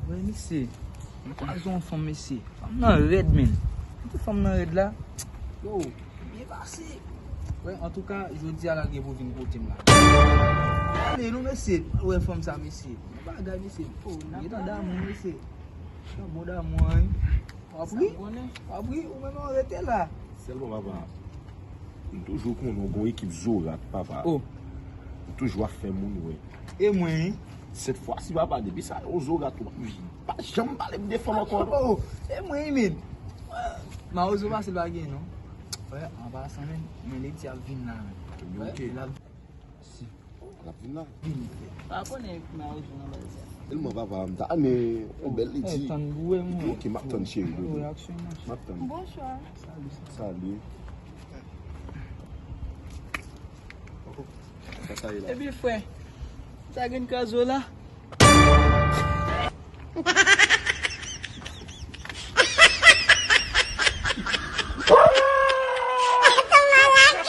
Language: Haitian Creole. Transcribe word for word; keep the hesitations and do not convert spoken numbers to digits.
Wè, mesye, m kwaze yon fanm, mesye. Fanm nan rèd, menn. Kote fanm nan rèd la? Yo, byen pase. Wè, antouka, jodi a l al gen pou vin kote m la. Ale non, mesye, wè fanm sa, mesye. Yon bagay, mesye. Gen tan damou, mesye. Yon bon damou, wi. W ap ri? W ap ri? Ou menm, ou rete la. Sèlman, papa, m toujou konnen w gon ekip zorat, papa. Oh. Ou toujou ap fè moun wè. E mwen, wi. Sèt fwa si, papa, depi sa yo zorat ou pa janm pale m de fanm ankò, non. Oh, e mwen, wi, men. Mawozo pase l pa gen, non. Wè, an pasan, men, men Leti ap vin la, men. Ebyen, ok. Wè, l ap si. L ap vin la. Vini. Pa konnen mawozo nan bal sa. Tèlman papa m ta, men yon bèl Leti. Tann bouwe mwen. Ok, m ap tann, cheri, bebe. M ap tann. Bonswa. Salut. Sa sa ye la? Epi frè, sa gen kraze w la?